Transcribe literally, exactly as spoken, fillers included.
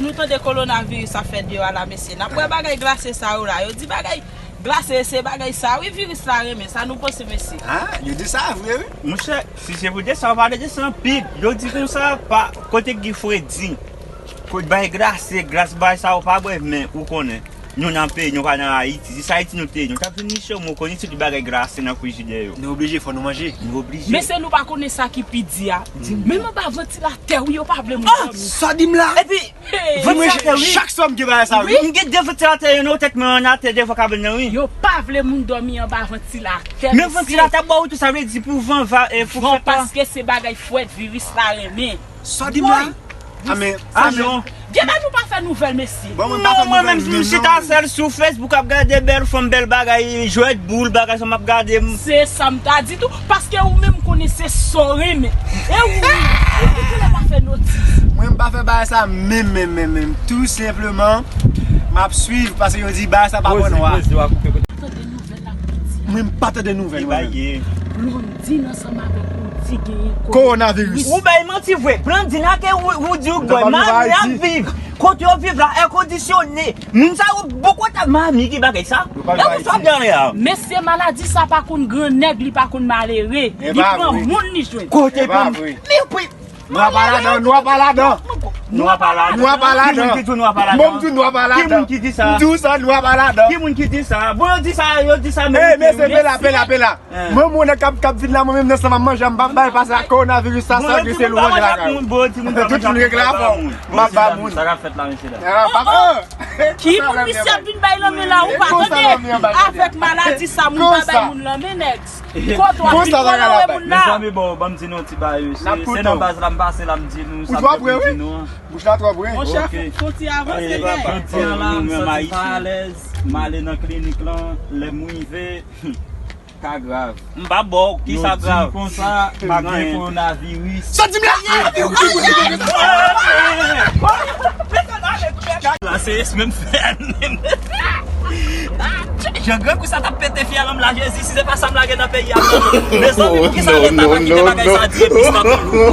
Nou tande kowonaviris ap fè deyò a la, mesye. N ap wè bagay glase sa yo la. Yo di bagay glase, se bagay sa. Wi, viris la renmen. Sa nou panse, mesye? Ah, yo di sa vre, wi. Monchè, si se pou de sa, w pale de sa anpil. Yo di konsa, pa, kote ki fredi, kote bay glase, glas bay sa, w pa bwè, men ou konnen. Nou nan peyi, nou pa nan Ayiti. Si se Ayiti nou te ye, nou t ap vin niche, mwen konnen se tout bagay glase nan frijidè yo. Nou oblije, fò nou manje. Nou oblije. Mesye, nou pa konnen sa ki pi di a. Menm anba vantilatè, wi, yo pa vle moun dòmi. Sa di m la. Epi, Di mwen, vantilatè, wi. Chak swa m gen bagay sa, wi. M gen de vantilatè, yo nan tèt mwen an atè devan kabann nan, wi. Yo pa vle moun dòmi anba vantilatè, Men mesye. Vantilatè ba ou tou, sa vle di pou van va e fou Bon, fè pa. Paske se bagay fwèt, viris la renmen. Sa di m la. Amen. Ah non. Genlè nou pa fè nouvèl, mesye. Bon, mwen pa Non, fè mwen nouvèl menm, m menm, chita non. Sèl sou Facebook ap gade bèl fanm, bèl bagay, jwèt boul, bagay sa m ap gade. M- Se sa m ta di tou, paske ou menm konnen se sa w renmen. E ou, ou genlè pa fè notis. Mwen m pa fè bagay sa menm, menm, menm, menm. Tou senpleman, m ap swiv paske yo di bagay sa pa bon nwa. Tande nouvèl la pou di. Mwen m pa tande nouvèl, mwen menm. Blondine ansanm avèk Roody genyen Kowonaviris. Ou bay manti vre. Blondine ak Roody ou Sa bwè. pa viv Mami ap Ayiti. Viv. Kote yo viv la, èkondisyone. Moun sa yo bon kontan mami ki bagay sa. Yo pa viv Ayiti. Sa w ap gade a. Mesye, maladi sa pa konn gran nèg, li pa konn malere. E Li pa pran vre. Moun li jwenn. Kote E pa pran. Vre. Men pri. Nou ap al ladan, nou ap al ladan. Nou ap al ladan. Nou ap al ladan. Ki moun ki di nou ap al ladan? Bon, m di nou ap al ladan. Ki moun ki di sa? M di w sa, nou ap al ladan. Ki moun ki di sa? Bon, yo di sa, yo di sa, men Hey, yo di mesye, pela, pela, pela. Hein. Mwen, mwen, kap, kap vin la, mwen menm nan sa m ap manje, m pa bay pase ak kowonaviris sa, Bon, sa yo di grise moun lou pa manje manje la ak kay. moun, bon, yo di moun pa Tout manje moun ak regle moun, avè pa w. moun. M ap ba moun. Sa k ap fèt la, mesye la. Ki moun misye ap vin bay lanmen la, ou pa tande? Avèk maladi sa, moun pa bay moun lanmen, nèg. Kote w ap vin konnen wè moun la? Mezanmi, bon, ban m di nou ti bagay. Se nan baz la m pase la, m di nou sa m di nou an. Bouch la twò pre. Monchè, fon ti avanse, nèg. Jodi an la, m santi m pa alèz. M ale nan klinik lan, lè m rive, ka grav. M pa ba w, ki sa grav? Yo di m konsa, pa gen kowonaviris. Sa di m la. La se yes menm fè. Jan gran kou sa t ap pete fyalanm la, Jezi, si se pa sa m lage nan peyi a. Mezanmi, pou ki sa leta pa kite bagay sa di epi sa tou.